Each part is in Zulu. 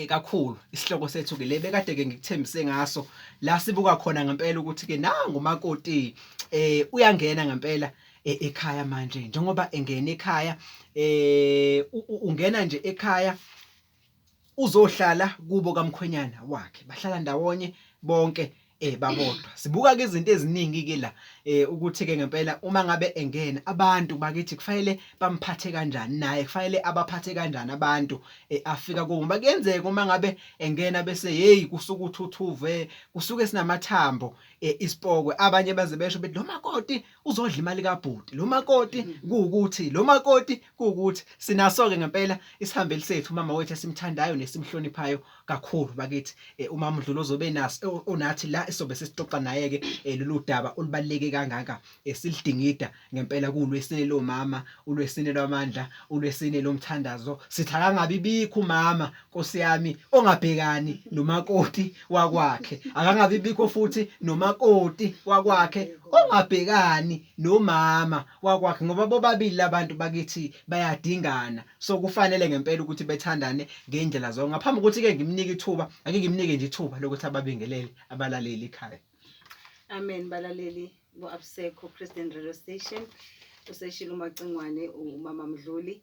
Kakhulu isihloko sethu ke le bekade ke ngikuthembise ngaso la sibuka khona ngempela ukuthi ke nangu umakoti uyangena ngempela ekhaya manje. Njengoba engena ekhaya, ungena nje ekhaya uzohlala kubo kamkhwenyana wakhe, bahlala ndawonye bonke babodwa. Sibuka ke izinto eziningi ke la, ukuthi ke ngempela uma ngabe engena, abantu bakithi kufanele bamphathe kanjani, naye kufanele abaphathe kanjani abantu afika kubo, ngoba kuyenzeka uma ngabe engena bese, hey, kusuka uthuthuve, kusuke sinamathambo isipokwe. Abanye baze besho bethi lo makoti uzodla imali kabhuti, lo makoti kuwukuthi, lo makoti kuwukuthi. Sinaso ke ngempela isihambeli sethu, umama wethu esimthandayo nesimhloniphayo kakhulu bakithi, umama uDlula, ozobe naso onathi la, esobe sesixoxa naye ke lolu daba olubaluleke kangaka esilidingida ngempela kulwesine lomama, ulwesine lwamandla, ulwesine lomthandazo. Sithi akangabi bikho umama, Nkosi yami, ongabhekani nomakoti wakwakhe, akangabi bikho futhi nomakoti wakwakhe ongabhekani nomama wakwakhe, ngoba bobabili labantu bakithi bayadingana. So kufanele ngempela ukuthi bethandane ngendlela zonke. Ngaphambi kokuthi ke ngimnike ithuba, ake ngimnike nje ithuba lokuthi ababingelele abalaleli ekhaya. Amen, balaleli bo-Abusekho Christian Radio Station. Useshilo uMacingwane, umama Mdluli,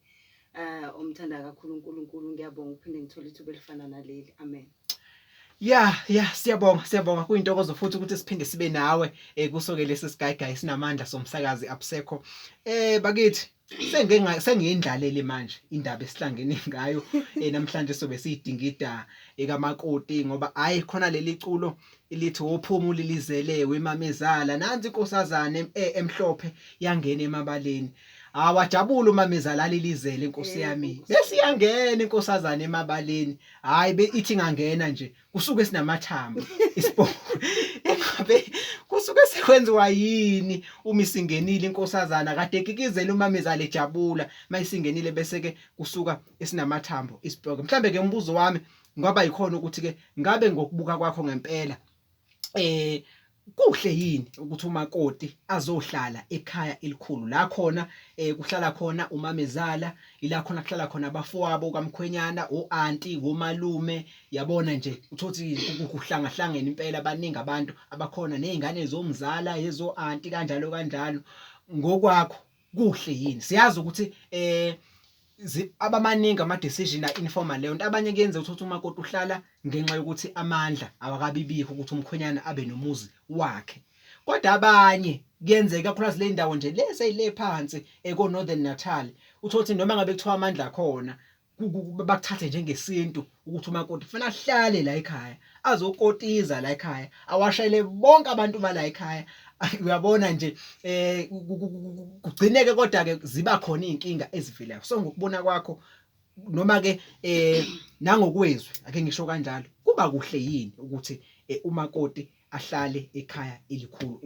omthanda kakhulu uNkulunkulu. Ngiyabonga ukuphinde ngithole ithuba elifana naleli. Amen. Ya, siyabonga, siyabonga. Kuyintokozo futhi ukuthi siphinde sibe nawe kuso ke lesi sigayigayi sinamandla somsakazi Abusekho. Bakithi, sengike sengiyindlalele manje indaba esihlangene ngayo namhlanje. Sobe siyidingida ekamakoti, ngoba hayi khona leli culo lithi wophuma ulilizele wemamezala, nansi inkosazane emhlophe yangena emabaleni. Awajabula umamezala, alilizele, inkosi yami, bese iyangena inkosazane emabaleni. Hayi, be ithi ingangena nje kusuke sinamathambo isipoko. Engabe kusuke sekwenziwa yini uma isingenile inkosazana kade ekikizela umamezala ejabula, mayisingenile bese ke kusuka esinamathambo isipoko? Mhlambe ke umbuzo wami ngoba yikhona ukuthi ke ngabe ngokubuka kwakho ngempela kuhle yini ukuthi umakoti azohlala ekhaya elikhulu la khona kuhlala khona umamezala, ila khona kuhlala khona abafowabo kamkhwenyana, o-aunty, omalume, yabona nje, uthothi kuhlangahlangene impela, baningi abantu abakhona, nezingane zomzala, ezo aunty, kanjalo kanjalo? Ngokwakho kuhle yini? Siyazi ukuthi abamaningi ama decision a informal leyo nto. Abanye kuyenza ukuthi umakoti uhlala ngenxa yokuthi amandla awakabibikho ukuthi umkhwenyana abe nomuzi wakhe, kodwa abanye kuyenzeka, kakhulukazi le ndawo nje lezi ezile phansi eko Northern Natal, uthothi noma ngabe kuthiwa amandla akhona, bakuthathe njengesintu ukuthi umakoti kufanele ahlale la ekhaya, azokotiza la ekhaya, awashayele bonke abantu bala ekhaya, uyabona nje. Kugcineke kodwa ke ziba khona izinkinga ezivelayo. So ngokubona kwakho, noma ke nangokwezwi, ake ngisho kanjalo, kuba kuhle yini ukuthi umakoti ahlale ekhaya elikhulu?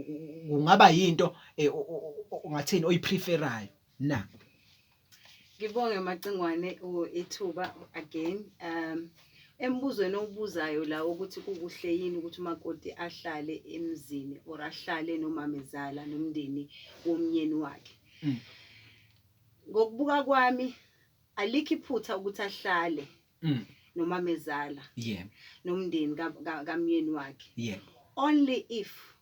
Kungaba yinto ungathini oyipreferayo na? Ngibonge, Macingwane, ithuba again. Embuzweni owubuzayo la ukuthi kukuhle yini ukuthi umakoti ahlale emzini or ahlale nomamezala nomndeni womnyeni wakhe. Ngokubuka kwami, alikho iphutha ukuthi ahlale nomamezala nomndeni kamyeni wakhe. Only if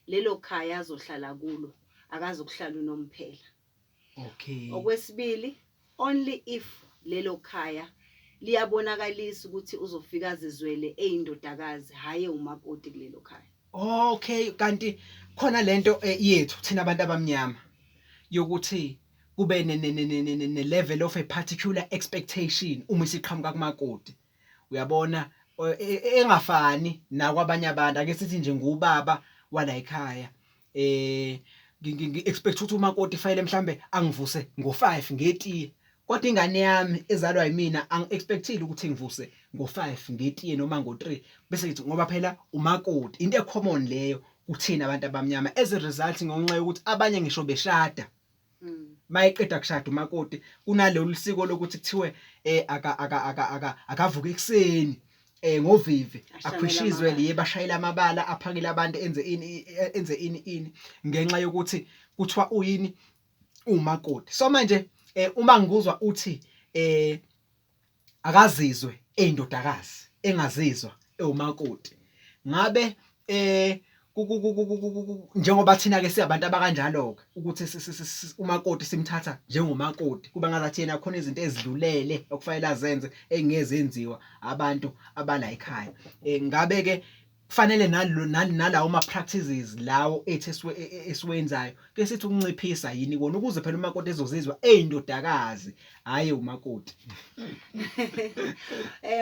lelo khaya azohlala kulo akazokuhlala unomphela. Okwesibili, only if lelo khaya liyabonakalisa ukuthi uzofika azizwele eyindodakazi, hhayi umakoti kulelo khaya. Okay, kanti khona lento yethu thina abantu abamnyama yokuthi kube ne level of a particular expectation uma isiqhamuka kumakoti, uyabona, engafani nakwabanye abantu. Ake sithi nje ngubaba wala ekhaya, ngi expect ukuthi umakoti fanele mhlambe angivuse ngo5 ngetiye, kodwa ingane yami ezalwa yimina angi expectile ukuthi ngivuse ngo5 ngetiye noma ngo3, bese ngithi ngoba phela umakoti. Into ecommon leyo kuthina abantu abamnyama, as a result ngonxa yokuthi abanye ngisho beshada, mayeqeda kushada umakoti, kunalolu siko lokuthi kuthiwe aka aka aka aka akavuka ekseni ngovivi, Ashanele akhwishizwe, amabala. Liye bashayela amabala, aphakele abantu, enze ini, enze ini ini, ngenxa yokuthi kuthiwa uyini, umakoti. So manje uma ngikuzwa uthi akazizwe Eyindodakazi engazizwa ewumakoti ngabe njengoba thina ke siyabantu abakanjalo ke ukuthi umakoti simthatha njengomakoti kuba ngazathi yena khona izinto ezidlulele okufanele azenze engezenziwa abantu abala ekhaya. Ngabe ke kufanele nalawo ma practices lawo ethu esiwenzayo ke sithi ukunciphisa yini kona ukuze phela umakoti ezozizwa eyindodakazi, hayi umakoti?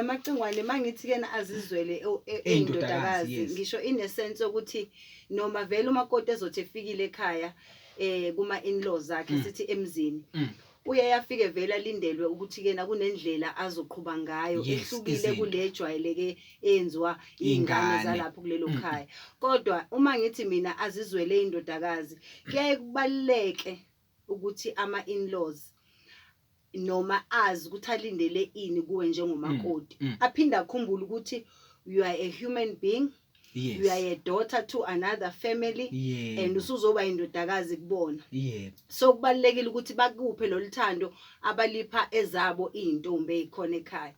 Macingwane, mangithi kena azizwele eyindodakazi, ngisho in a sense ukuthi noma vele umakoti ezothi efikile ekhaya kuma in-laws zakhe, sithi emzini, uye yafike vele alindelwe ukuthi kena kunendlela azoqhuba ngayo ehlukile izinto. Kule ejwayeleke eyenziwa iy'ngane Iy'ngane. Zalapho kulelo khaya. Kodwa uma ngithi mina azizwele indodakazi, kuyaye kubaluleke ukuthi ama-in-laws noma azi ukuthi alindele ini kuwe njengomakoti, aphinde akhumbule ukuthi you are a human being, you are a daughter to another family and usuzoba indodakazi kubona. So kubalulekile ukuthi bakuphe lolu thando abalipha ezabo iy'ntombi ey'khona ekhaya,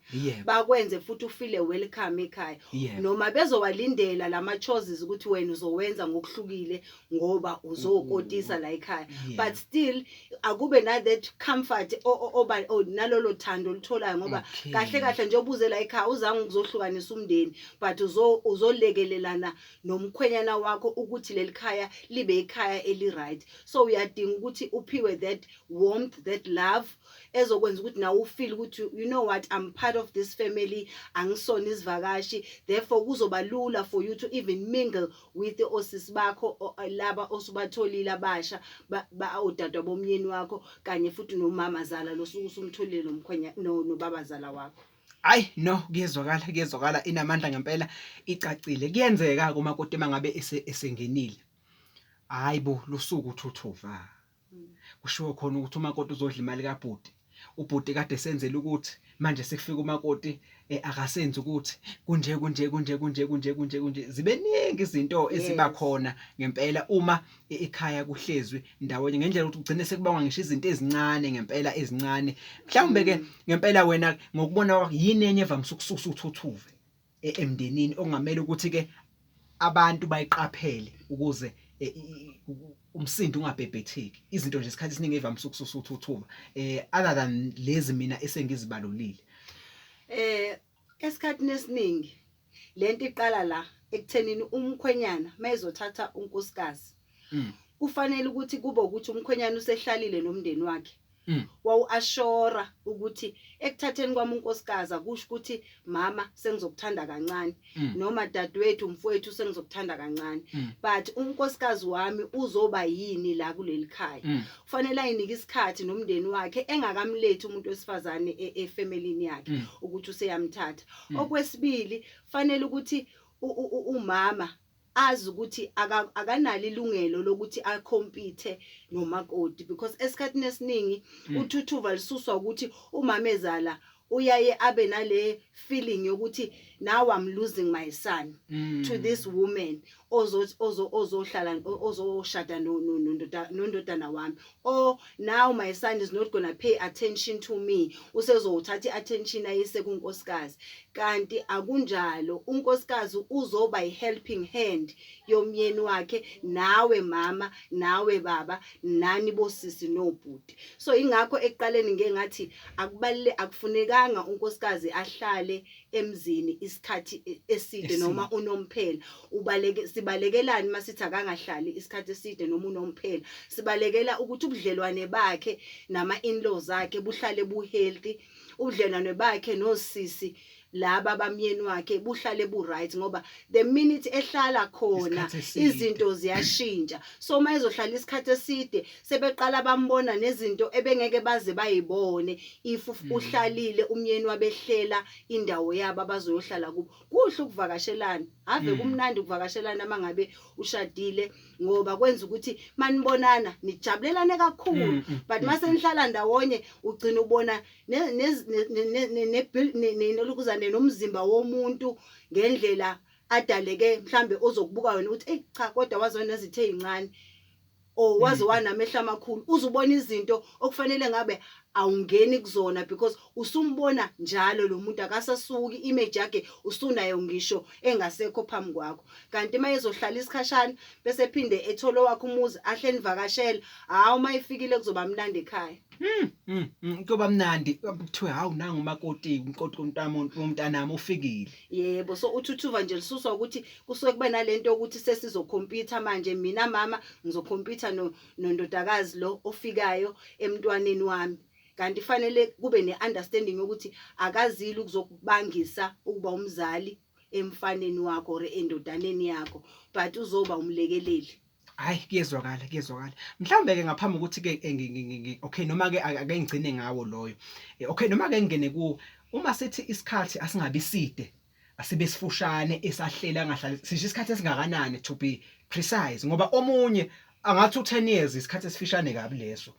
bakwenze futhi ufile welcome ekhaya, noma bezowalindela lama chores ukuthi wena uzowenza ngokuhlukile ngoba uzokotisa la ekhaya, but still akube na that comfort oba nalolo thando olutholayo ngoba kahle kahle nje obuze la ekhaya uzange ukuzohlukanisa umndeni, but uzolekelelana nomkhwenyana wakho ukuthi leli khaya libe ikhaya eli right. So uyadinga ukuthi uphiwe that warmth, that love ezokwenza ukuthi nawe ufeel ukuthi, you know what, I'm part of this family, angisona isivakashi. Therefore kuzoba lula for you to even mingle with osisi bakho laba osubatholile abasha, odadwa bomyeni wakho, kanye futhi nomama zala losuku usumtholile nomkhwenya nobabazala wakho. Hayi no, kuyezwakala, kuyezwakala, inamandla ngempela, icacile. Kuyenzeka kumakoti mangabe esengenile. Hayi bo, lusuku uthuthuva. Kushiwo khona ukuthi umakoti uzodla imali kabhuti. Ubhuti kade senzela ukuthi manje sekufika umakoti akasenzi ukuthi kunje kunje kunje kunje kunje kunje kunje. Zibeningi izinto eziba khona ngempela uma ekhaya kuhlezwi ndawonye ngendlela ukuthi ugcine sekubangwa ngisho izinto ezincane ngempela, ezincane. Mhlawumbe ke ngempela wena ngokubona kwakho, yini enye evamise ukususa uthuthuve emndenini okungamele ukuthi ke abantu bayiqaphele ukuze umsindo ungabhebhetheki, izinto nje isikhathi esiningi evamise ukususa uthuthuva other than lezi mina esengizibalulile? Esikhathini esiningi lento iqala la ekuthenini umkhwenyana mayezothatha unkosikazi, kufanele ukuthi kube ukuthi umkhwenyana usehlalile nomndeni wakhe, wawu-assure ukuthi ekuthatheni kwami unkosikazi akusho ukuthi mama sengizokuthanda kancane, noma dadewethu, mfowethu, sengizokuthanda kancane, but unkosikazi wami uzoba yini la kuleli khaya. Kufanele ayinike isikhathi nomndeni wakhe engakamlethi umuntu wesifazane efamilini yakhe ukuthi useyamthatha. Okwesibili, fanele ukuthi umama azi ukuthi akanalo ilungelo lokuthi acompete nomakoti, because esikhathini esiningi uthuthuva lisuswa ukuthi umama ezala uyaye abe nale feeling yokuthi now I'm losing my son to this woman ozohlala ozoshada nondodana wami, or now my son is not gonna pay attention to me, usezowuthatha i-attention ayise kunkosikazi. Kanti akunjalo, unkosikazi uzoba i-helping hand yomyeni wakhe, nawe mama, nawe baba, nani bosisi nobhuti. So ingakho ekuqaleni ngeke ngathi akubalule, akufunekanga unkosikazi ahlale emzini isikhathi eside noma unomphela. Ubaleke, sibalekelani masithi akangahlali isikhathi eside noma unomphela? Sibalekela ukuthi ubudlelwane bakhe nama in-laws akhe buhlale bu healthy, ubudlelwane bakhe nosisi laba bamyeni wakhe buhlale bu right, ngoba the minute ehlala khona Isikhathi eside. Izinto ziyashintsha. So uma ezohlala isikhathi eside, sebeqala bambona nezinto ebengeke baze bayibone if uhlalile umyeni wabehlela indawo yabo abazoyohlala kubo. Kuhle ukuvakashelana, ave kumnandi ukuvakashelana mangabe ushadile, ngoba kwenza ukuthi manibonana nijabulelane kakhulu, but mase nihlala ndawonye ugcina ubona ne nomzimba womuntu ngendlela adaleke, mhlambe ozokubuka wena ukuthi, "Ey cha, kodwa wazona nezithe ezincane." Or waze wanamehlo amakhulu, uzubona izinto okufanele ngabe awungeni kuzona because usumbona njalo lo muntu, akasasuki, image yakhe usunayo ngisho engasekho phambi kwakho. Kanti uma ezohlala isikhashana bese ephinde ethole wakhe umuzi, ahle nivakashela, hawu, uma efikile kuzoba mnandi ekhaya. Kuyoba mnandi, kuthiwe hawu, nangu umakoti, umkoti womntanami ufikile. Yebo, so uthuthuva nje lisuswa ukuthi kusuke kube nalento yokuthi sesizokhompyutha manje, mina mama ngizokhompyutha nondodakazi lo ofikayo emntwaneni wami. Kanti fanele kube ne-understanding yokuthi akazili ukuzokubangisa ukuba umzali emfaneni wakho or endodaneni yakho, but uzoba umlekeleli. Hayi, kuyezwakala, kuyezwakala. Mhlawumbe ke ngaphambi ukuthi ke okay, noma ke ake ngigcine ngawo loyo. Okay, noma ke ngingene ku uma sithi isikhathi asingabi side, asibe sifushane, esahlela angahlali, sisho isikhathi esingakanani to be precise? Ngoba omunye angathi u10 years isikhathi esifishane kabi leso.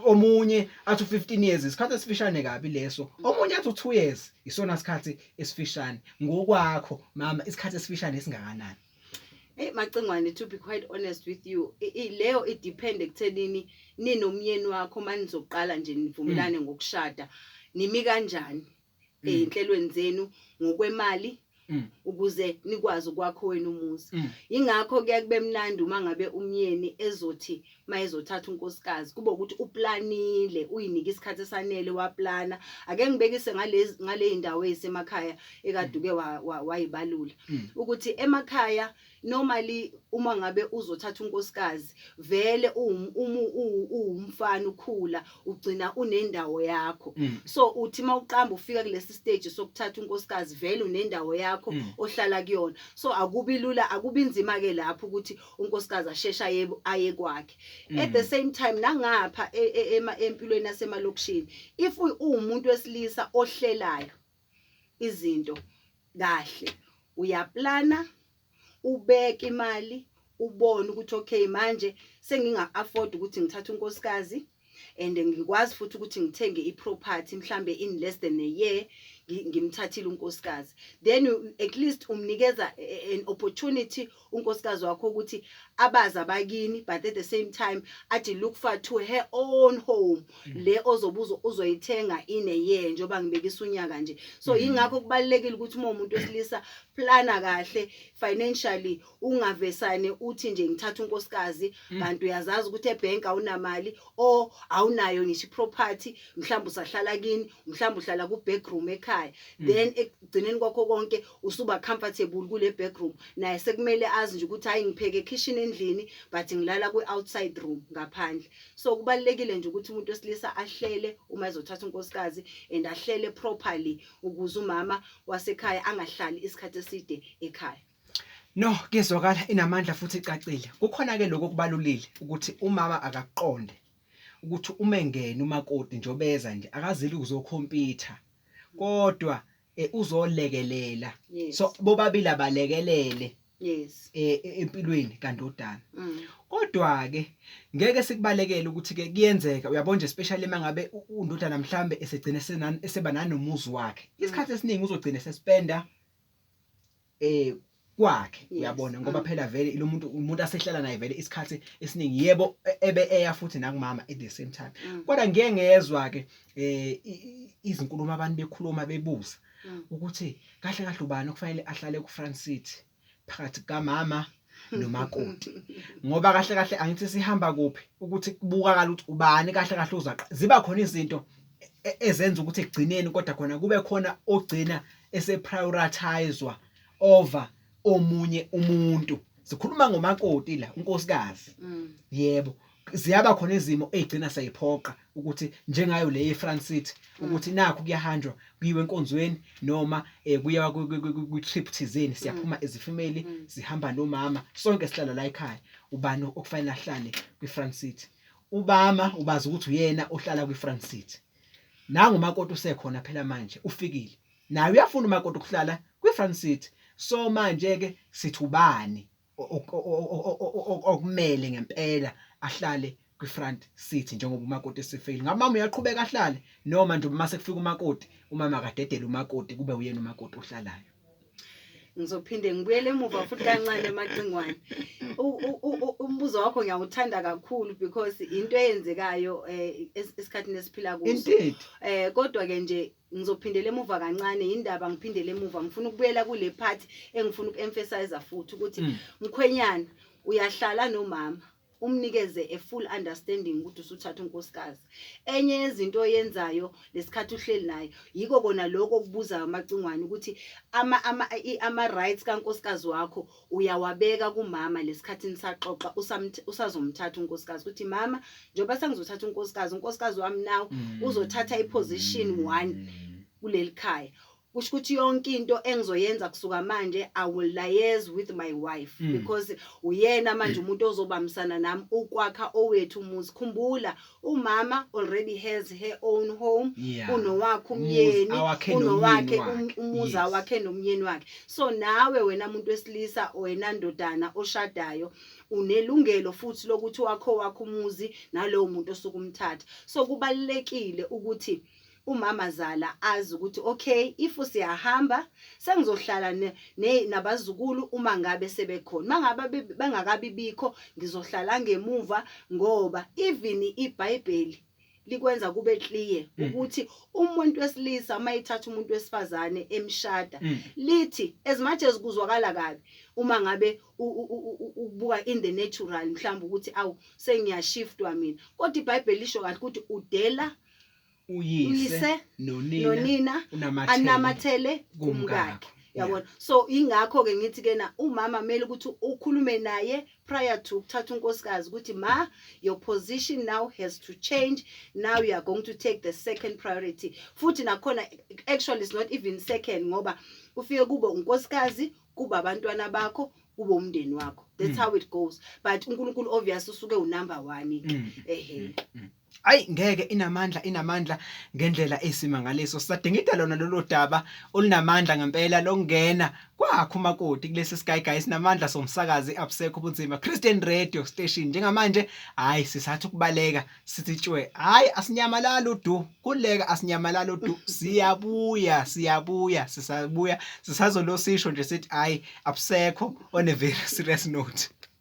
Omunye athi u15 years isikhathi esifishane kabi leso. Omunye athi u2 years isona sikhathi esifishane. Ngokwakho mama, isikhathi esifishane esingakanani? Hey Macingwane, to be quite honest with you, leyo i-depend ekuthenini ninomyeni wakho manizoqala nje nivumelane ngokushada, nimi kanjani ey'nhlelweni zenu ngokwemali ukuze nikwazi ukwakha wenu umuzi. Ingakho kuya kube mnandi uma ngabe umyeni ezothi mayezothatha unkosikazi kube ukuthi uplanile, uyinike isikhathi esanele, waplana. Ake ngibekise ngalezi ngale indawo ezisemakhaya ekaduke wayibalula ukuthi emakhaya normally uma ngabe uzothatha unkosikazi vele uwumfana ukhula ugcina unendawo yakho. So uthi mawuqamba ufika kulesi stage sokuthatha unkosikazi, vele unendawo yakho ohlala kuyona, so akubi lula, akubi nzima ke lapho ukuthi unkosikazi asheshe aye kwakhe. At the same time nangapha empilweni yasemalokishini, if uwumuntu wesilisa ohlelayo izinto kahle, uyaplana, ubeke imali, ubone ukuthi okay, manje senginga afford ukuthi ngithathe unkosikazi and ngikwazi futhi ukuthi ngithenge iproperty mhlambe in less than a year ngimthathile unkosikazi, then at least umnikeza an opportunity unkosikazi wakho ukuthi abazi abakini, but at the same time athi look for to her own home le ozobe uzoyithenga in a year, njengoba ngibekisa unyaka nje. So ingakho kubalulekile ukuthi uma umuntu wesilisa, plana kahle financially, ungavesane uthi nje ngithatha unkosikazi kanti uyazazi ukuthi ebank awunamali or awunayo ngisho iproperty, mhlawumbe usahlala kini, mhlawumbe uhlala ku backroom ekhaya. Then ekugcineni kwakho konke usuba comfortable kule backroom, naye sekumele azi nje ukuthi hayi, ngipheke kitchen endlini but ngilala kwi outside room ngaphandle. So kubalulekile nje ukuthi umuntu wesilisa ahlele uma ezothatha unkosikazi and ahlele properly ukuze umama wasekhaya angahlali isikhathi eside ekhaya. No, kuyezwakala, inamandla futhi icacile. Kukhona ke lokho kubalulile ukuthi umama akakuqonde ukuthi uma engena umakoti njobeza nje akazili ukuzokhompyutha, kodwa uzolekelela. So bobabili abalekelele empilweni kandodana. Kodwa ke ngeke sikubalekele ukuthi ke kuyenzeka, uyabona nje, especially mangabe undodana mhlambe esegcine eseba nanomuzi wakhe. Isikhathi esiningi uzogcina sespenda kwakhe, uyabona, ngoba phela vele lo muntu umuntu asehlala naye vele isikhathi esiningi, yebo, ebe eya futhi nakumama at the same time. Kodwa ngiye ngezwa ke izinkulumo abantu bekhuluma bebuza ukuthi kahle kahle ubani okufanele ahlale ku front seat phakathi kamama nomakoti, ngoba kahle kahle angithi sihamba kuphi ukuthi kubukakala ukuthi ubani kahle kahle uzaqa. Ziba khona izinto ezenza ukuthi ekugcineni kodwa khona kube khona ogcina eseprioritizwa over omunye umuntu. Sikhuluma ngomakoti la, unkosikazi. Yebo, ziyaba khona izimo ezigcina seyiphoqa ukuthi njengayo le ye-front seat, ukuthi nakho kuyahanjwa kuyiwe enkonzweni noma kuyiwa kwi-trip thizeni, siyaphuma as family, sihamba nomama sonke, sihlala la ekhaya, ubani okufanele ahlale kwi-front seat? Ubama ubazi ukuthi uyena ohlala kwi-front seat. Nangu umakoti usekhona phela manje, ufikile naye, uyafuna umakoti ukuhlala kwi-front seat. So manje ke sithi ubani okumele ngempela ahlale kwi-front seat njengoba umakoti esefile? Ngabe mama uyaqhubeka ahlale, noma nje uma sekufika umakoti, umama akadedele umakoti, kube uyena umakoti ohlalayo? Ngizophinde ngibuyele emuva futhi kancane emacingwane. Umbuzo wakho ngiyawuthanda kakhulu because into eyenzekayo esikhathini esiphila kuso. Indeed. Kodwa ke nje ngizophindela emuva kancane, indaba ngiphindele emuva, ngifuna ukubuyela kule part engifuna uku-emphasize futhi ukuthi mkhwenyana uyahlala nomama, umnikeze a full understanding ukuthi usuthatha unkosikazi. Enye yezinto oyenzayo lesikhathi uhleli naye, yiko kona lokho okubuzayo amacingwane ukuthi ama rights kankosikazi wakho uyawabeka kumama lesikhathi nisaxoxa, usazomthatha unkosikazi, ukuthi mama, njengoba sengizothatha unkosikazi, unkosikazi wami now uzothatha i-position 1 kuleli khaya, kusho ukuthi yonke into engizoyenza kusuka manje I will liaise with my wife because uyena manje umuntu ozobambisana nami ukwakha owethu umuzi. Khumbula, umama already has her own home, unowakhe umuzi umyeni, awakhe unowakhe nomyeni wakhe. Umuzi awakhe nomyeni wakhe. So nawe wena muntu wesilisa, wena ndodana oshadayo, unelungelo futhi lokuthi wakho wakho umuzi nalowo muntu osuke umthatha. So kubalulekile ukuthi umama zala azi ukuthi okay, if siyahamba sengizohlala nabazukulu uma ngabe sebekhona, mangabe bengakabi bikho ngizohlala ngemuva, ngoba even iBhayibheli likwenza kube clear ukuthi umuntu wesilisa mayithatha umuntu wesifazane emshada, lithi as much as kuzwakala kabi uma ngabe ukubuka in the natural mhlawumbe ukuthi awu, sengiyashiftwa mina, kodwa iBhayibheli lisho kahle ukuthi udela uyise uyise nonina, nonina, unamathele anamathele kumkakhe. Kumkakhe, yabona. So ingakho ke ngithi kena umama kumele ukuthi ukhulume naye prior to ukuthatha unkosikazi ukuthi ma, your position now has to change, now you are going to take the second priority. Futhi nakhona actually it's not even second, ngoba ufike kube unkosikazi, kuba abantwana bakho, kube umndeni wakho. That's how it goes, but uNkulunkulu obvious usuke u-number 1 ke. Ehe. Ayi ngeke, inamandla, inamandla ngendlela esimangaliso. Sisadingida lona lolu daba olunamandla ngempela lokungena kwakho umakoti kulesi Sky Guys namandla somsakazi Abusekho Ubunzima Christian Radio Station. Njengamanje hayi, sisathi ukubaleka sithi tshwe, hayi asinyamalala udu kuleka, asinyamalala udu, siyabuya, siyabuya, sisabuya, sisazolosisho nje sithi hayi, abusekho on a very serious note.